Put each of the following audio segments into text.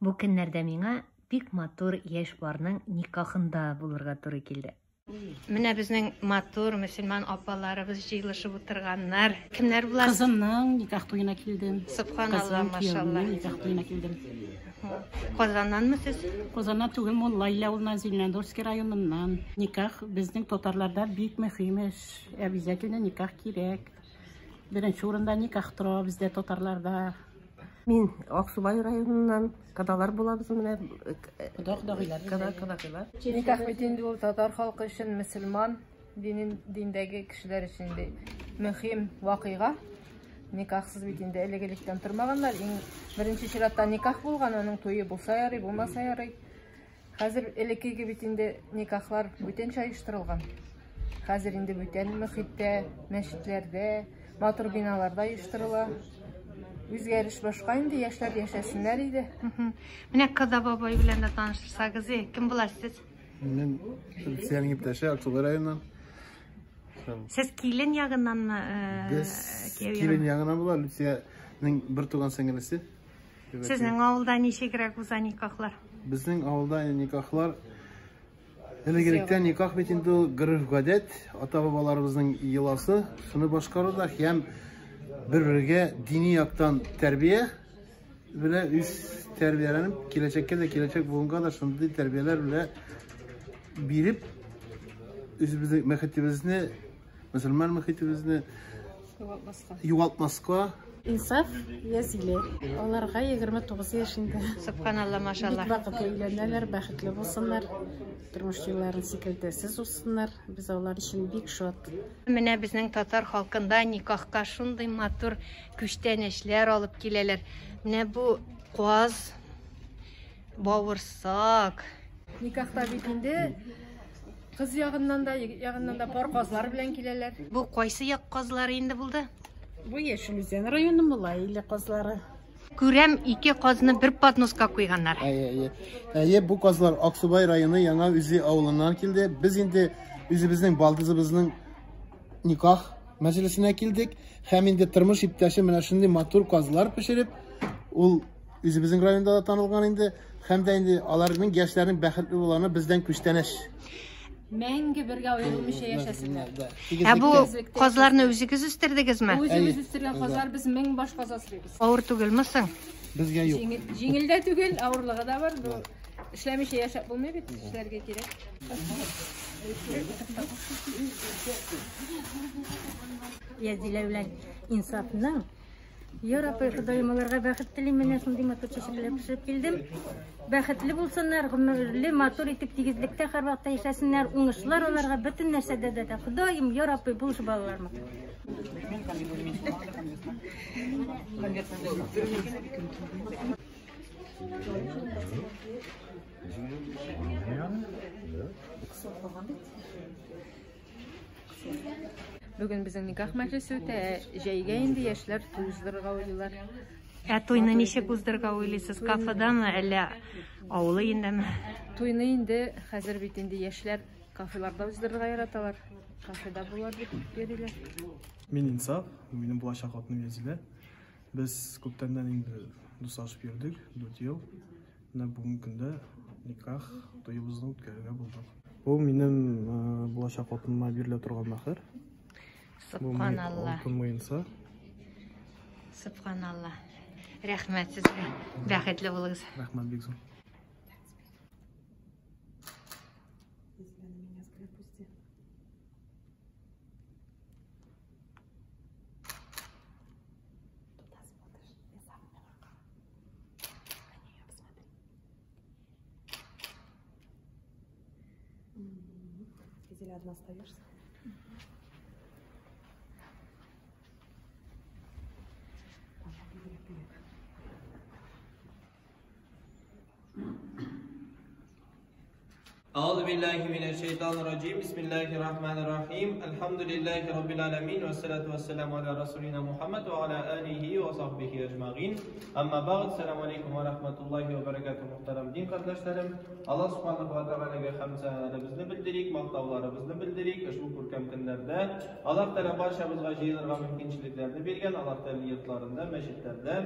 Бу көннәрдә миңа бик матур яшь парның никахында булырга туры килде. Менә безнең матур мөселман апаларыбыз җыелышып утырганнар. Кемнәр болар? Кызымның никах туена килдем. Субханалла, машалла. Никах туена килдем. Казаннанмы сез? Казаннан түгел, Мулла Иле авылыннан, Зеленодольский районыннан. Никах безнең татарларда бик мөһим эш. Обязательно никах кирәк. Беренче урында никах тора бездә татарларда. Мин Аксубай районыннан, кодалар булабыз менә. Кода кодагыйлар. Кода кодагыйлар. Никах бит инде ул татар халкы өчен мөселман динен диндәге кешеләр өчен инде мөһим вакыйга. Никахсыз бит инде элек-электән тормаганнар. Иң беренче чиратта никах булган, аның туе булса ярый, булмаса ярый. Хәзер элеккеге бит инде никахлар бүтәнчә оештырылган. Хәзер инде бүтән мөхиттә, мәчетләрдә, матур биналарда оештырыла. Үзгәреш башка инде, яшьләр яшәсеннәр иде. Менә Кода бабай белән дә таныштырсагыз, кем буласыз сез? Мин Русиянең иптәше, Аксубай районыннан. Сез килен ягыннанмы? Без килен ягыннан була, Люциянең бер туган сеңелесе. Сезнең авылда ничегрәк уза никахлар? Безнең авылда никахлар элек-электән никах бит инде ул гореф-гадәт, ата-бабаларыбызның йоласы, шуны башкаруда һәм бер-бергә дини яктан тәрбия белән үз тәрбияләнеп, киләчәккә дә, киләчәк буынга да шундый тәрбияләр белән биреп, үзебезнең мөхитебезне, мөселман мөхитебезне югалтмаска. Инсаф, Язилә. Аларга 29 яшь инде. Субханалла, машалла. Бик вакытлы өйләнәләр, бәхетле булсыннар. Тормыш юлларын сикәлтәсез узсыннар. Без алар өчен бик шат. Менә безнең татар халкында никахка шундый матур күчтәнәчләр алып киләләр. Менә бу каз, бавырсак. Никахта бит инде кыз ягыннан да, егет ягыннан да пар казлар белән киләләр. Бу кайсы як казлары инде булды? Бу Яшел Үзән районы Мулла Иле казлары. Күрәм, ике казны бер подноска куйганнар. Әйе, әйе. Әйе, бу казлар Аксубай районы Яңа Үзе авылыннан килде. Без инде үзебезнең балдызыбызның никах мәҗлесенә килдек. Һәм инде тормыш иптәше менә шундый матур казлар пешереп, ул үзебезнең районда да танылган инде. Һәм дә инде аларның яшьләренең бәхетле булуына бездән күчтәнәч. Мәңге бергә аерылмыйча яшәсеннәр. Ә бу казларны үзегез үстердегезме? Үзебез үстергән казлар, без 1000 баш каз асрыйбыз. Авыр түгелме соң? Безгә юк. Җиңел дә түгел, авырлыгы да бар. Бу эшләмичә яшәп булмый бит, эшләргә кирәк. Язилә белән Инсафның Я Рабби, Ходаем, аларга бәхет телим. Менә шундый матур чәчәкләр пешереп килдем. Бәхетле булсыннар, гомерле, матур итеп тигезлектә һәрвакытта яшәсеннәр, уңышлар аларга бөтен нәрсәдә дә. Ходаем, Я Рабби, булыш балаларыма. Бүген безнең никах мәҗлесе үтә, җәйгә инде яшьләр туй уздырырга уйлыйлар. Ә туйны ничек уздырырга уйлыйсыз? Кафедамы, әллә авыл өендәме? Туйны инде хәзер бит инде яшьләр кафеларда уздырырга яраталар. Кафеда булар дип йөриләр. Мин Инсаф, минем булачак хатыным Язилә. Без күптәннән инде дуслашып йөрдек, 4 ел. Менә бүгенге көндә никах туебызны үткәрергә булдык. Бу минем булачак хатыныма бирелә торган мәһер. Субханалла. Алтын муенса. Субханалла. Рәхмәт сезгә. Бәхетле булыгыз. Рәхмәт бик зур. Зиля, одна остаешься? أعوذ بالله من الشيطان الرجيم بسم الله الرحمن الرحيم الحمد لله رب العالمين والصلاة والسلام على رسولنا محمد وعلى آله وصحبه أجمعين أما بعد السلام عليكم ورحمة الله وبركاته محترم دين кардәшләрем Аллаһ субханаһу ва тәгаләгә хәмд-сәналарыбызны белдерик, мактауларыбызны белдерик. Ошбу күркәм көннәрдә Аллаһ Тәгалә барчабызга җыелырга мөмкинчелекләрне биргән, Аллаһ Тәгалә йортларында, мәчетләрдә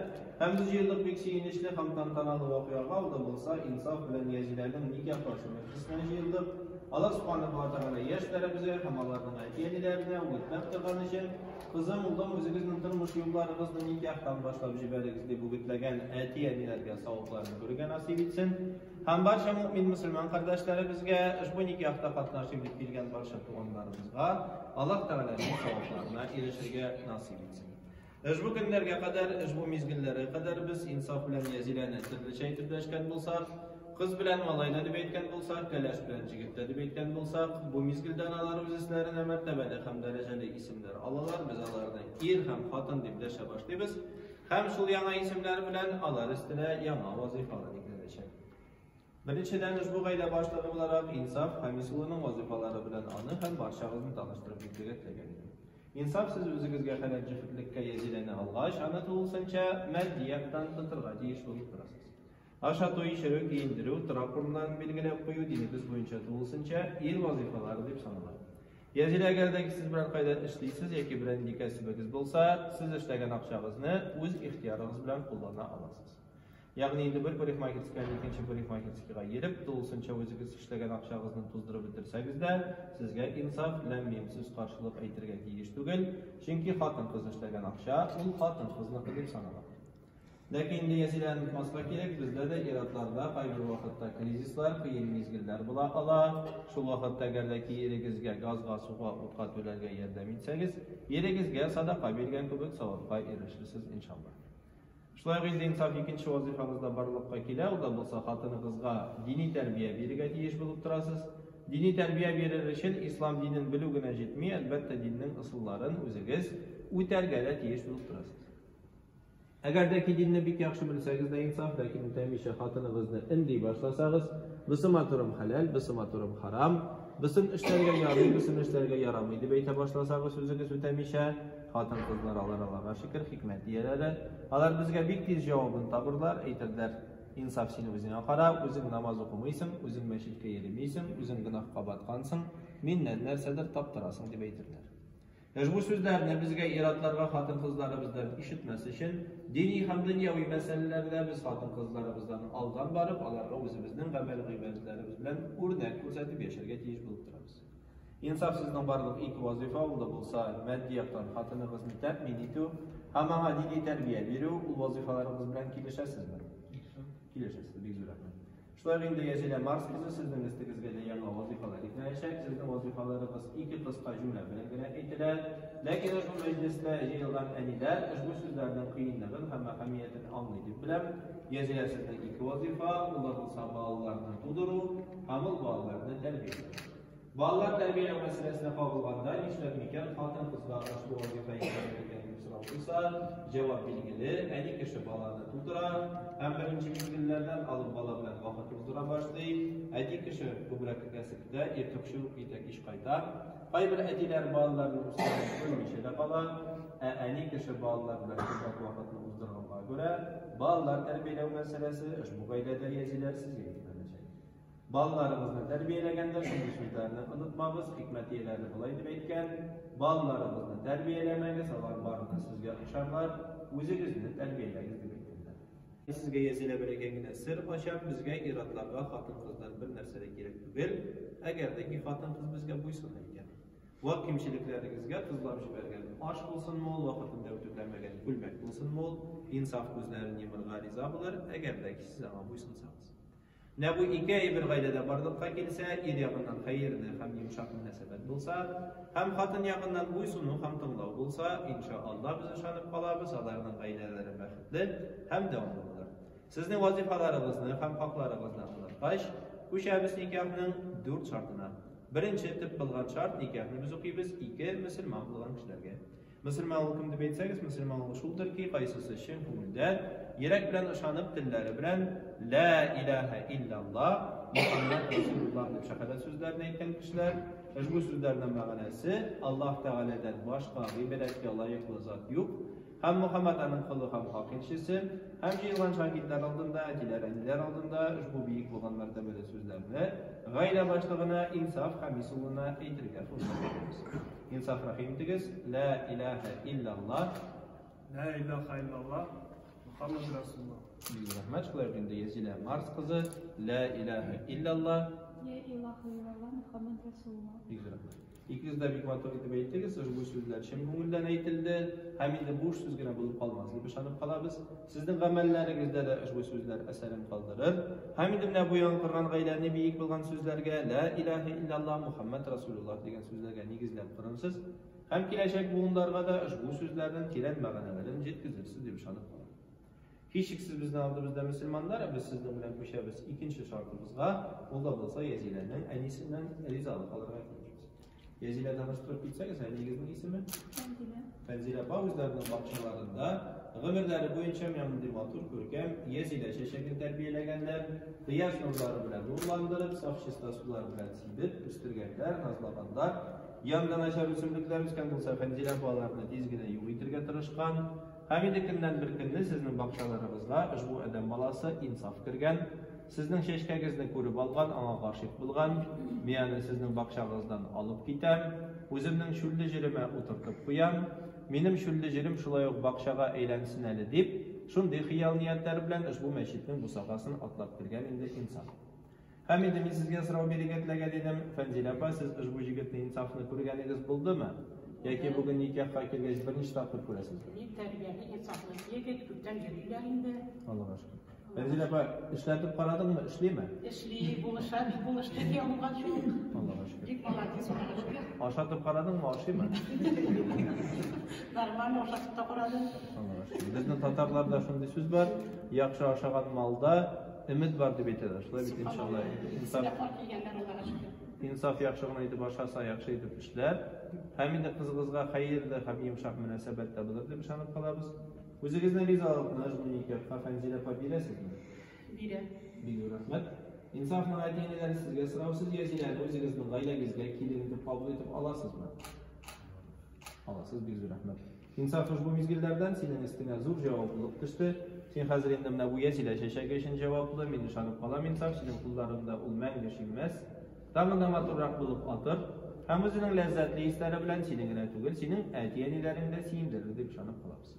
һәм без җыелдык бик сөенечле һәм тантаналы вакыйгага, ул да булса Инсаф белән Язиләнең никахлашу мәҗлесенә җыелдык. Аллаһ субханаһу ва тәгалә яшьләребезгә һәм аларның әти-әниләренә үгетләп торган өчен, кызым, улым, үзегезнең тормыш юлларыгызны никахтан башлап җибәрегез дип үгетләгән әти-әниләргә савапларын күрергә насыйп итсен. Һәм барча мөэмин мөселман кардәшләребезгә, ошбу никахта катнашыйм дип килгән барча туганнарыбызга Аллаһ Тәгаләнең савапларына ирешергә насыйп итсен. Ошбу көннәргә кадәр, ошбу мизгелләргә кадәр без Инсаф белән Язиләне төрлечә әйтеп дәшкән булсак, кыз белән малай да дип әйткән булсак, кәләш белән җегет тә дип әйткән булсак, бу мизгелдән алар үз өсләренә мәртәбәле һәм дәрәҗәле исемнәр алалар, без аларны ир һәм хатын дип дәшә башлыйбыз һәм шул яңа исемнәр белән алар өстенә яңа вазыйфалар йөкләнәчәк. Беренчедән, ошбу гаилә башлыгы буларак Инсаф Хамис улының вазыйфалары белән аны һәм барчагызны таныштырып китәргә теләгән идем. Инсаф, сез үзегезгә хәләл җефетлеккә Язиләне алгач, аны тулысынча матди яктан тотырга тиеш булып торасыз. Ашату, эчерү, киендерү, торак урыннарын билгеләп кую динебез буенча тулысынча ир вазыйфалары дип санала. Язилә, әгәр дә сез берәр кайда эшлисез яки берәр нинди кәсебегез булса, сез эшләгән акчагызны үз ихтыярыгыз белән куллана аласыз. Ягъни инде бер парикмахерскийдан икенче парикмахерскийга йөреп, тулысынча үзегез эшләгән акчагызны туздырып бетерсәгез дә, сезгә Инсаф ләм-мим сүз каршылык әйтергә тиеш түгел, чөнки хатын-кыз эшләгән акча ул хатын-кызныкы дип санала. Ләкин инде Язиләне онытмаска кирәк, бездә дә ир-атларда кайбер вакытта кризислар, кыен мизгелләр була ала. Шул вакытта әгәр дә ки ирегезгә газга, суга, утка түләргә ярдәм итсәгез, ирегезгә садака биргән кебек савапка ирешерсез, иншалла. Шулай ук инде Инсаф икенче вазыйфагыз да барлыкка килә, ул да булса хатыныгызга дини тәрбия бирергә тиеш булып торасыз. Дини тәрбия бирер өчен ислам динен белү генә җитми, әлбәттә, диннең ысулларын үзегез үтәргә дә тиеш булып торасыз. Әгәр дә ки динне бик яхшы белсәгез дә, Инсаф, ләкин үтәмичә хатыныгызны өнди башласагыз, бусы матурым хәләл, бусы матурым харам, бусын эшләргә ярый, бусын эшләргә ярамый дип әйтә башласагыз, үзегез үтәмичә, Хатын-кызлар алар Аллага шөкер, хикмәт ияләре. Алар безгә бик тиз җавабын табырлар, әйтерләр, Инсаф, син үзеңә кара, үзең намаз укымыйсың, үзең мәчеткә йөремисең, үзең гөнаһка баткансың, миннән нәрсәдер таптырасың, дип әйтерләр. Ошбу сүзләрне безгә ир-атларга хатын-кызларыбыздан ишетмәс өчен, дини һәм дөньяви мәсьәләләрдә без хатын-кызларыбыздан алдан барып, аларга үзебезнең гамәл-гыйбадәтләребез белән үрнәк күрсәтеп яшәргә тиеш булып торабыз. Инсаф сезнең барлык ике вазыйфа, ул да булса, матди яктан хатыныгызны тәэмин итү һәм аңа дини тәрбия бирү, ул вазыйфаларыгыз белән килешәсезме? Килешәсез, бик зур рәхмәт. Шулай ук инде Язилә Марс кызы, сезнең өстегезгә дә яңа вазыйфалар йөкләнәчәк. Сезнең вазыйфаларыгыз ике кыска җөмлә белән генә әйтелә. Ләкин ошбу мәҗлестә җыелган әниләр ошбу сүзләрнең кыенлыгын һәм әһәмиятен аңлый дип беләм. Язилә, сезнең ике вазыйфа, ул да булса балаларны тудыру һәм ул балаларны тәрбияләү. Балалар тәрбияләү мәсьәләсенә кагылганда, нишләп микән хатын-кызга ошбу вазыйфа йөкләнә икән дип сорау туса, җавап билгеле, әни кеше баланы тудыра һәм беренче мизгелләрдән алып бала белән вакыт уздыра башлый. Әти кеше күбрәк кәсептә, иртүк чыгып китә, кич кайта. Кайбер әтиләр балаларын үстерүен күрмичә дә кала, ә әни кеше балалар белән күбрәк вакытны уздырганга күрә, балалар тәрбияләү мәсьәләсе ошбу гаиләдә Язилә сезгә йөкләнәчәк. Балаларыгызны тәрбияләгәндә шундый сүзләрне онытмагыз, хикмәт ияләре болай дип әйткән, Балаларыгызны тәрбияләмәгез, алар бары да сезгә охшарлар, үзегезне тәрбияләгез, дип әйткәннәр. Мин сезгә Язилә бәләкәй генә сер ачам, безгә ир-атларга хатын-кыздан бер нәрсә дә кирәк түгел, әгәр дә ки хатын-кыз безгә буйсына икән. Вак кимчелекләрегезгә тозлап җибәргән аш булсынмы ул, вакытында үтүкләмәгән күлмәк булсынмы ул, инсаф күзләрен йомырга риза булыр, әгәр дә ки сез аңа буйсынсагыз. Менә бу ике әйбер гаиләдә барлыкка килсә, ир ягыннан хәерле һәм йомшак мөнәсәбәт булса, һәм хатын ягыннан буйсыну һәм тыңлау булса, инша Алла, без ышанып калабыз, аларның гаиләләре бәхетле һәм дәвамлы булыр. Сезнең вазифаларыгызны һәм хакларыгызны аңлаткач, күчәбез никахның дүрт шартына. Беренче төп булган шарт, никахны без укыйбыз ике мөселман булган кешеләргә. Мөселман ул кем дип әйтсәгез, мөселман ул шулдыр ки, кайсысы чын күңелдән йөрәк белән ышанып, телләре белән Лә илаһә илляллаһ, Мухаммад Расулуллаһ дип шәһадәт сүзләрен әйткән кешеләр. Ошбу сүзләрнең мәгънәсе, Аллаһ Тәгаләдән башка гыйбадәткә лаеклы зат юк, һәм Мухаммад аның колы һәм хак илчесе, һәм җыелган шаһитләр алдында, әтиләр, әниләр алдында ошбу биек булган мәртәбәле сүзләрне гаилә башлыгына Инсаф Хамис улына әйтергә форсат бирәбез. Инсаф рәхим итегез, Лә илаһә илляллаһ. Лә илаһә илляллаһ, Мухаммад Расулуллаһ. Бик рәхмәт, шулай ук инде Язилә Марс кызы, Лә илаһә илляллаһ. Лә илаһә илляллаһ, Мухаммад Расулуллаһ. Бик рәхмәт. Икегез дә бик матур итеп әйттегез, ошбу сүзләр чын күңелдән әйтелде һәм инде буш сүз генә булып калмас дип ышанып калабыз. Сезнең гамәлләрегездә дә ошбу сүзләр әсәрен калдырыр. Һәм инде менә бу яңа корган гаиләне биек булган сүзләргә, Лә илаһә илляллаһ, Мухаммад Расулуллаһ дигән сүзләргә нигезләп корырсыз һәм киләчәк буыннарга да ошбу сүзләрнең тирән мәгънәләрен җиткезерсез дип ышанып калам. Һичшиксез безнең алдыбызда мөселманнар, ә без сезнең белән күчәбез икенче шартыбызга, ул да булса Язиләнең әнисеннән ризалык алырга тиешбез. Язилә, таныштырып китсәгез, әниегезнең исеме? Фәнзилә. Фәнзилә апа үзләренең бакчаларында гомерләре буенча менә мондый матур, күркәм Язилә чәчәген тәрбияләгәннәр, кояш нурлары белән нурландырып, саф чиста сулар белән сибеп үстергәннәр, назлаганнар. Янда начар үсемлекләр үскән булса, Фәнзилә апа аларны тиз генә юк итергә тырышкан. Һәм инде көннән бер көнне сезнең бакчаларыгызга ошбу адәм баласы Инсаф кергән, сезнең чәчкәгезне күреп алган, аңа гашыйк булган, мин аны сезнең бакчагыздан алып китәм, үземнең чүлле җиремә утыртып куям, минем чүлле җирем шулай ук бакчага әйләнсен әле дип, шундый хыял-ниятләр белән ошбу мәчетнең бусагасын атлап кергән инде Инсаф. Һәм инде мин сезгә сорау бирергә теләгән идем, Фәнзилә апа, сез ошбу җегетне Инсафны күргәнегез булдымы? Яки бүген никахка килгәч берничә тапкыр күрәсезме? Бик тәрбияле, инсафлы егет, күптән йөриләр инде. Аллага шөкер. Фәнзилә апа, эшләтеп карадыңмы, эшлиме? Эшли, булыша, бик булышты ки алынганчы ук. Аллага шөкер. Бик молодец, Аллага шөкер. Ашатып карадыңмы, ашыймы? Нормально ашатып та карады. Аллага шөкер. Безнең татарларда шундый сүз бар, яхшы ашаган малда Өмет бар дип әйтәләр. Шулай бит, иншалла. Инсаф. Инсаф яхшы гына итеп ашаса, яхшы итеп эшләр. Һәм инде кызыгызга хәерле һәм йомшак мөнәсәбәттә булыр дип ышанып калабыз. Үзегезнең ризалыкны бу никахка Фәнзилә апа бирәсезме? Бирәм. Бик зур рәхмәт. Инсафның әти-әниләре сезгә сорау, сез Язиләне үзегезнең гаиләгезгә килен итеп кабул итеп аласызмы? Аласыз, бик зур рәхмәт. Инсаф, ошбу мизгелләрдән синең өстеңә зур җаваплылык төште. Син хәзер инде менә бу Язилә чәчәге өчен җаваплы. Мин ышанып калам, Инсаф, синең кулларыңда ул мәңге шиңмәс. Тагын да матуррак булып атыр һәм үзенең ләззәтле исләре белән сине генә түгел, синең әти-әниләрең дә сөендерер дип ышанып калабыз.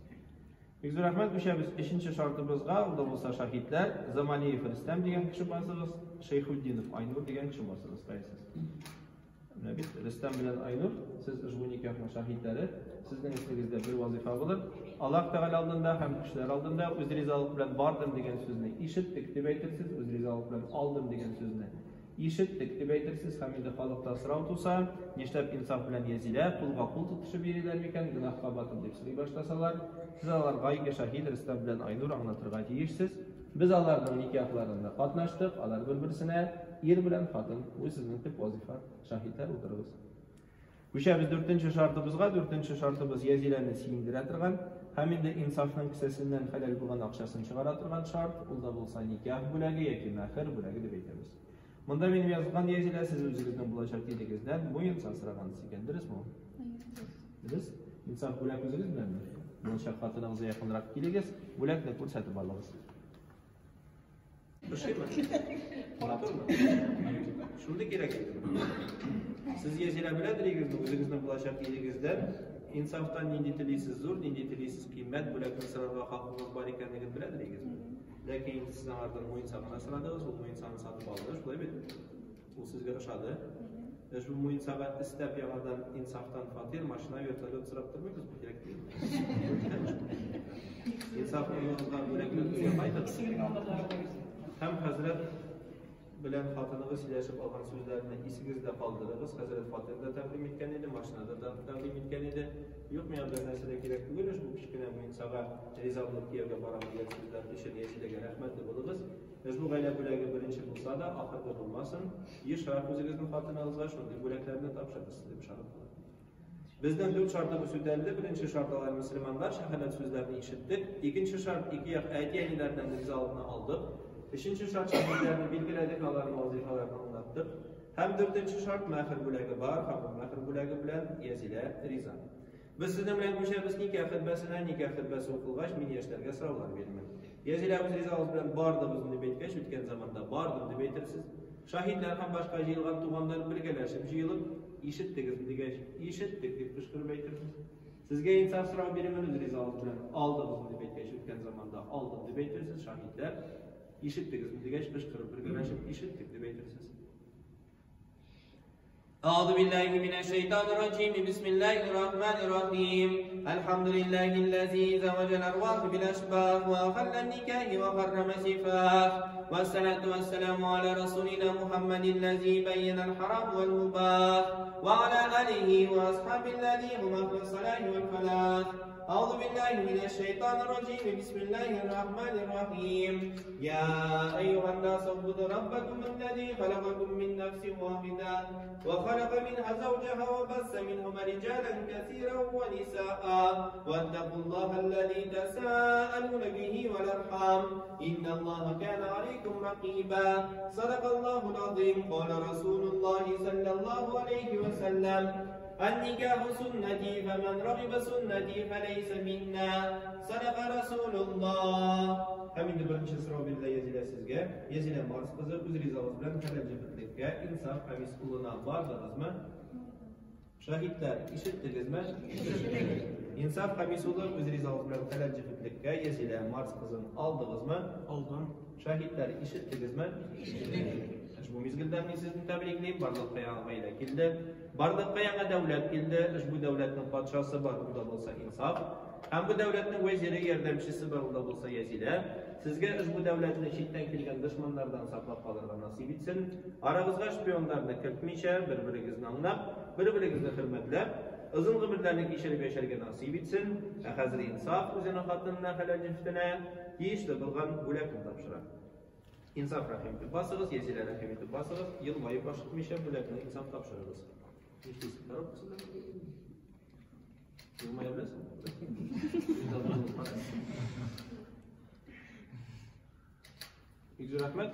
Бик зур рәхмәт, күчәбез өченче шартыбызга, ул да булса шаһитләр. Замалиев Рөстәм дигән кеше басыгыз, Шәйхетдинов Айнур дигән кеше басыгыз. Кайсыз? Менә бит Рөстәм белән Айнур, сез ошбу никахның шаһитләре, сезнең өстегездә бер вазифа булыр. Аллаһ Тәгалә алдында һәм кешеләр алдында үз ризалык белән бардым дигән сүзне ишеттек дип әйтерсез, үз ризалык белән алдым дигән сүзне ишеттек дип әйтерсез һәм инде халыкта сорау туса, нишләп Инсаф белән Язилә кулга кул тотышып йөриләр микән, гөнаһка батып дип сорый башласалар, сез аларга ике шаһит Рөстәм белән Айнур аңлатырга тиешсез. Без аларның никахларында катнаштык, алар бер-берсенә ир белән хатын. Бу сезнең төп вазифа. Шаһитләр утырыгыз. Күчәбез дүртенче шартыбызга. Дүртенче шартыбыз Язиләне сөендерә торган һәм инде Инсафның кесәсеннән хәләл булган акчасын чыгара торган шарт, ул да булса никах бүләге яки мәһер бүләге дип әйтәбез. Монда минем язган Язилә, сез үзегезнең булачак ирегездән муенса сорагансыз икән, дөресме ул? Дөрес. Инсаф, бүләк үзегез беләнме? Булачак хатыныгызга якынрак килегез, бүләкне күрсәтеп алыгыз. Ошыймы? Матурмы? Шундый кирәк иде. Сез Язилә беләдер идегезме, үзегезнең булачак ирегездән Инсафтан нинди телисез зур, нинди телисез кыйммәт бүләкне сорарга хакыгыз бар икәнлеген беләдер идегезме? Ләкин инде сез аңардан муенса гына сорадыгыз, ул муенсаны сатып алды, шулай бит? Ул сезгә ошады. Без бу муенсага өстәп яңадан Инсафтан фатир, машина, вертолет сорап тормыйбыз бу кирәк түгел. Инсаф улыгызга бүләкләр безгә кайтыгыз. Һәм хәзрәт белән хатыныгыз сөйләшеп алган сүзләрне исегездә калдырыгыз. Хәзрәт фатир да тәкъдим иткән иде, машина да тәкъдим иткән иде. Юк, миңа бер нәрсә дә кирәк түгел, бу кечкенә муенсага риза булып кияүгә барам дигән сүзләр өчен Язиләгә рәхмәтле булыгыз. Ошбу гаилә бүләге беренче булса да, ахыргы булмасын. Ешрак үзегезнең хатыныгызга шундый бүләкләрне тапшырырсыз дип ышанып калам. Безнең дүрт шартыбыз үтәлде. Беренче шарт алар мөселманнар, шәһадәт сүзләрен ишеттек. Икенче шарт ике як әти-әниләрдән ризалыкны алдык. Өченче шарт шаһитләрне билгеләдек, аларның вазифаларын аңлаттык. Һәм дүртенче шарт мәһер бүләге бар, һәм бу мәһер бүләге белән Язилә риза. Без сезнең белән күчәбез никах хөтбәсенә. Никах хөтбәсе укылгач, мин яшьләргә сораулар бирермен. Язилә үз ризалыгыз белән бардыгызмы дип әйткәч, үткән заманда бардым дип әйтерсез. Шаһитләр һәм башка җыелган туганнар бергәләшеп җыелып, ишеттегезме дигәч, ишеттек дип кычкырып әйтерсез. Сезгә Инсаф сорау бирермен, үз ризалыгыз белән алдыгызмы дип әйткәч, үткән заманда алдым дип әйтерсез. Шаһитләр, ишеттегезме дигәч, кычкырып бергәләшеп ишеттек дип әйтерсез. أعوذ بالله من الشيطان الرجيم بسم الله الرحمن الرحيم الحمد لله الذي زوج الأرواح بالأشباح وأخل النكاح وحرم سفاح والصلاة والسلام على رسولنا محمد الذي بين الحرام والمباح وعلى آله وأصحابه الذي هم أهل الصلاح والفلاح أعوذ بالله من الشيطان الرجيم بسم الله الرحمن الرحيم يا أيها الناس اعبدوا ربكم الذي خلقكم من نفس واحدة وخلق منها زوجها وبث منهما رجالا كثيرا ونساء واتقوا الله الذي تساءلون به والأرحام إن الله كان عليكم رقيبا صدق الله العظيم قال رسول الله صلى الله عليه وسلم النكاح سنتي فمن رغب سنتي فليس منا صدق رسول الله. Һәм инде беренче сорау бирелә Язилә сезгә. Язилә Марс кызы, үз ризалыгыз белән хәләл җефетлеккә Инсаф Хамис улына бардыгызмы? Шаһитләр, ишеттегезме? Инсаф Хамис улы, үз ризалыгыз белән хәләл җефетлеккә Язилә Марс кызын алдыгызмы? Алдым. Шаһитләр, ишеттегезме? Ишеттек. Ошбу мизгелдә мин сезне тәбриклим, барлыкка яңа гаилә килде. Барлыкка яңа дәүләт килде. Ошбу дәүләтнең патшасы бар, ул да булса Инсаф. Һәм бу дәүләтнең вәзире, ярдәмчесе бар, ул да булса Язилә. Сезгә ошбу дәүләтне читтән килгән дошманнардан саклап калырга насыйп итсен. Арагызга шпионнарны кертмичә, бер-берегезне аңлап, бер-берегезне хөрмәтләп, озын гомерләрне кичереп яшәргә насыйп итсен. Ә хәзер Инсаф үзенең хатынына, хәләл җефетенә тиешле булган бүләкне тапшыра. Инсаф рәхим итеп басыгыз, Язилә рәхим итеп басыгыз, елмаеп ашыкмыйча бүләкне Инсаф тапшырыгыз. Нишлисең, коробкасында? Елмая беләсеңме? Бик зур рәхмәт.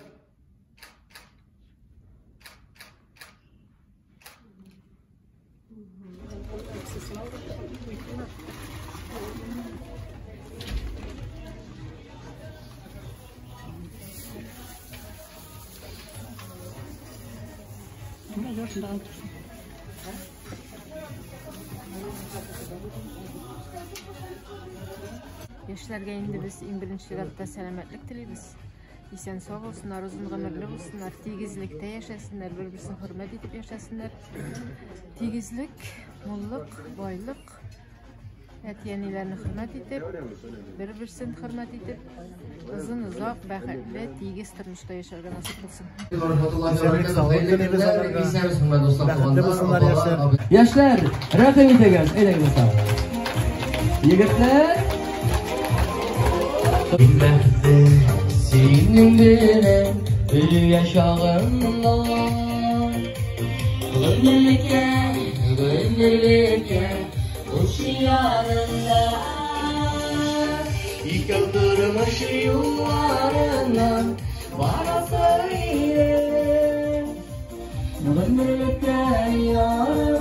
Яшьләргә инде без иң беренче чиратта сәламәтлек телибез. Исән сау булсыннар, озын гомерле булсыннар, тигезлектә яшәсеннәр, бер-берсен хөрмәт итеп яшәсеннәр. Тигезлек, муллык, байлык, әти-әниләрне хөрмәт итеп, бер-берсен хөрмәт итеп, озын, озак, бәхетле, тигез тормышта яшәргә насыйп булсын. Исәнлек, саулык телибез аларга. Бәхетле булсыннар яшьләр. Яшьләр, рәхим итегез, әйдәгез дуслар. Егетләр. Мин бәхетле синең белән бергә чагымда. Гомерлеккә, гомерлеккә булчы янымда. Икәү тормыш юлларыннан барасы иде. Гомерлеккә ярым.